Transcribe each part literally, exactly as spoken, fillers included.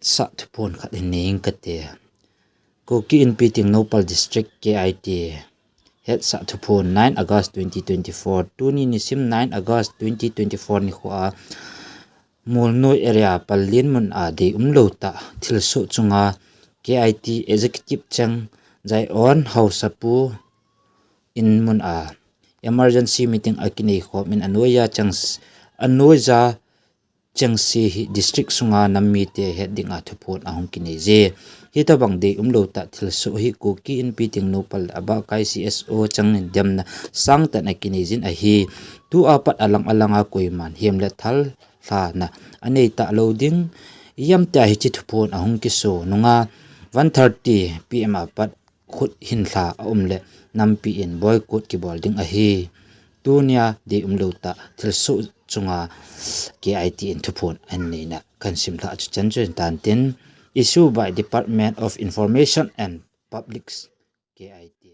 Hetsah thuphon khat hin nei ing kate. Kuki Inpi Tengnoupal District K I T. Hetsah thuphon, nine August twenty twenty-four. Tuni nisim nine August twenty twenty-four nikho a Molnoi area Pallin mun a deium lou tah thilsoh chunga K I T Executive Cheng Zion Haosapu in mun a emergency meeting akinei khom in anoiya cheng, anoiya chengse hi district sunga nam mite het dinga thuphon ahung kinei je. Hitabang deium lou tah thilsoh hi Kuki Inpi Tengnoupal le abahkai C S O changin demna sangtah in akinei jin ahi. Tua pat alang alanga koiman hem le thal lhana anei talou ding. Ijemtia hiche thuphon ahung kiso nunga one thirty P M a pat khut hinlha aum le nampi in boycott kibol ding ahi. Tunia deium lou tah thilsoh chunga K I T in thuphon ahin neina kahin simlhah chu chan chu hitan tin, issue by Department of Information and Publics, K I T.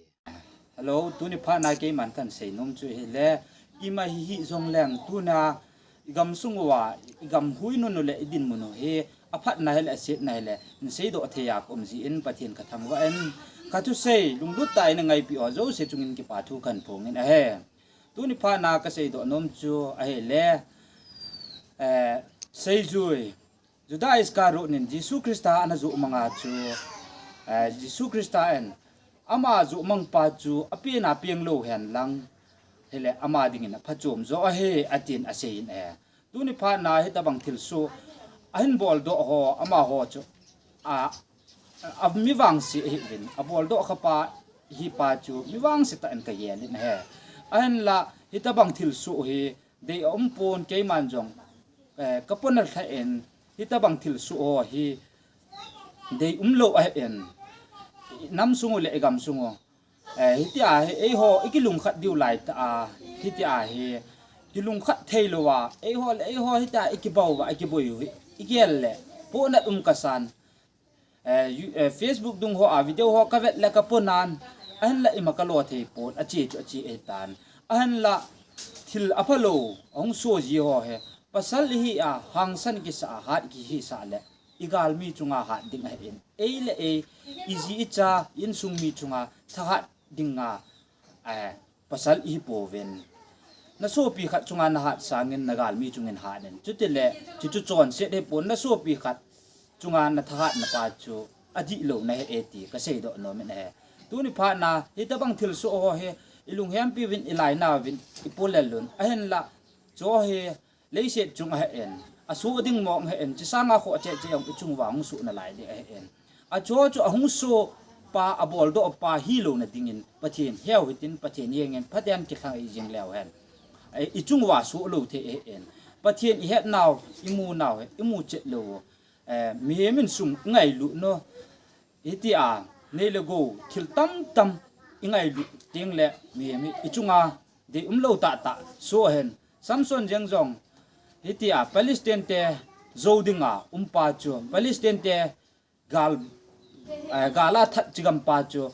Hello, tuni phatna keiman kahin seinom chu hile, ima hi hijongleng tuna igamsung uva, igam huinun u le idinmun u hi aphatna hile, asetna hile, hin seidoh thei a kaum jin Pathen kathangvah in, kathusei lunglut tah in eingaipi ho jouse chungin kipa thu kahin phongin ahi. Tuni phatna kaseidoh nom chu ahile, eh, seijui Judas Iscariot in Jesu Christa ana joh manga chu, eh, Jesu Christa in ama joh mang pa chu apen a peng lou hen lang, hile ama dingin aphachom jo ahi, atin aseiyin ahi. Tuni phatna hitabang thilsoh ahin boldoh ho, amaho chu a, a mi vangse ahiuvin, aboldoh kha pa hi pa chu mi vangse tah in kagel in ahi. Ahinla hitabang thilsoh hi dei aum pon, keiman jong, eh, kapona lhah in, hitabang thilsoh ho hi deium lou ahin, namsung u le igamsung u, eh, hitia hi eiho ikilungkhat diu laitah a, hitia hi kilungkhat thei louva, eiho le eiho hitia ikibou uva, ikiboi u hi igel le pohnat um kasan. Eh, you, eh, Facebook dung ho a video ho kavet le kaponan, ahinla ima kalo thei pon, ache chu ache ahitan. Ahinla thil aphalou ahung so ji ho hi, pasal ihi a hangsan kisa a hat kihisah le igalmi chunga hat ding ahin, ei le ei, iji icha, insung mi chunga thahat dinga, eh, pasal ihi pouvin. Nasopi khat chunga nahat sangin nagalmi chungin hat in. Chutile, chuchu chonset hipon, nasopi khat chunga nathahatna pa chu adih lou nahi e ti kaseidoh nom in ahi. Tuni phatna hitabang thilsoh ho hi ilunghempi uvin, ilainau vin, ipolel un. Ahinla, chu hi leiset chung ahin, asoh ding mong ahin, chusanga khoh cheh cheh jong ichung uva hung soh nalai ding ahin. Achu chu ahung so pa, aboldoh pa hilouna dingin Pathen heu hitin, Pathen hengin phaten kithang ijing leu hen, eh, ichung uva soh lou thei ahin. Pathen ihetnau, imunau hi imu chet lou. Eh, mihem in sum ingailut u, hitia nei le gou thil tamtam ingailut teng le mihem hi ichunga deium lou tahtah soh ahin. Samson jeng jong hitia Palestine te jou dinga um pa chu, Palestine te gal, eh, gal a that chigam pa chu,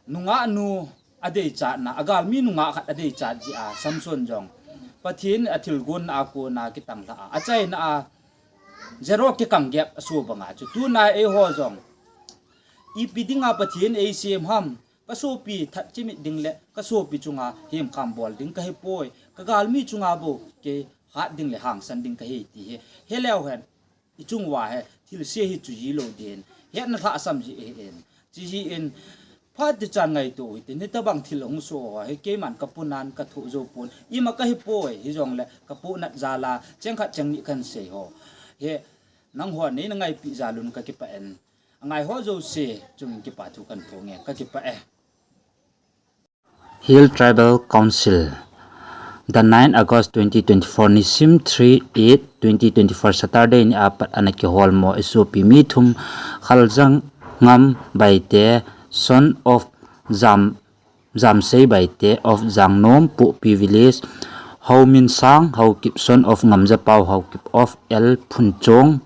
nungah nu adeichatna, agalmi nungah khat adeichat jeh a Samson jong Pathen athilgon a kona kitanglhah a, achaina a zero kikang gep aso banga chu, tuna eiho jong ipi dinga Pathen eisem ham, kasopi that chimit ding le kasopi chunga hemkham bol ding kahipoi, kagalmi chunga bou kei hat ding le hangsan ding kahi ti hi heleu hen, ichung uva hi thilse hi chu ji lou din, hetna lhahsam ji ahin. Chujeh in, phat tichan ngaito u hitin, hitabang thil ahung soh ho hi keiman kaponan kathoh jou pon, ima kahipoi, hijongle kapohnat jal a cheng khat cheng ni kahin sei ho hi nangho neina ngaipi jal un kakipah in, angai ho jouse chungin kipa thu kahin phonge, kakipah e. Hill Tribal Council. The nine August twenty twenty-four, nisim three eight twenty twenty-four, Saturday ni apat ana kiholmo isopi mi thum, Khaljangam Baite, son of Jam, Jamsei Baite of Jangnom, Pupi Village, Hauminsang Haokip, son of Ngamjapao Haokip of L Phunchong,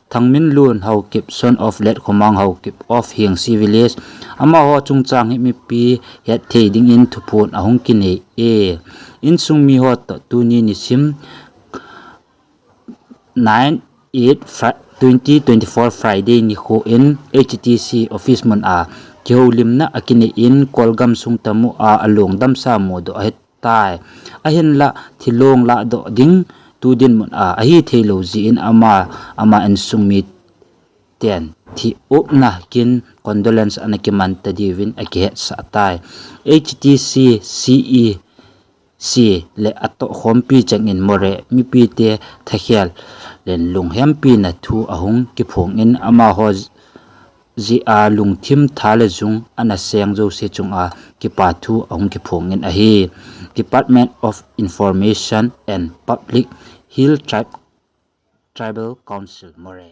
Thangminlun Haokip, son of Letkhomang Haokip of Hengsi Village, amaho chungchang hi mipi hetthei dingin thuphon ahung kinei e. Insung miho toh tuni nisim nine eight Fri-, twenty twenty-four Friday nikho in H T C office mun a kihoulimna akinei in Kolgam sung tamu a along damsa mudoh ahitai. Ahinlah thilong lahdoh ding tu dinmun a ahi theilou jeh in ama, ama insung miten thi-upna kin condolence ana kiman tadiuvin akihetsah tai. H T C C E C le atohkhompi chengin Moreh mipite thakhel le lunghempina thu ahung kiphongin amaho jeh a lungthim tha le jung ana seng jouse chunga kipa thu ahung kiphongin ahi. Department of Information and Public, Hill Tribe, Tribal Council, Moreh.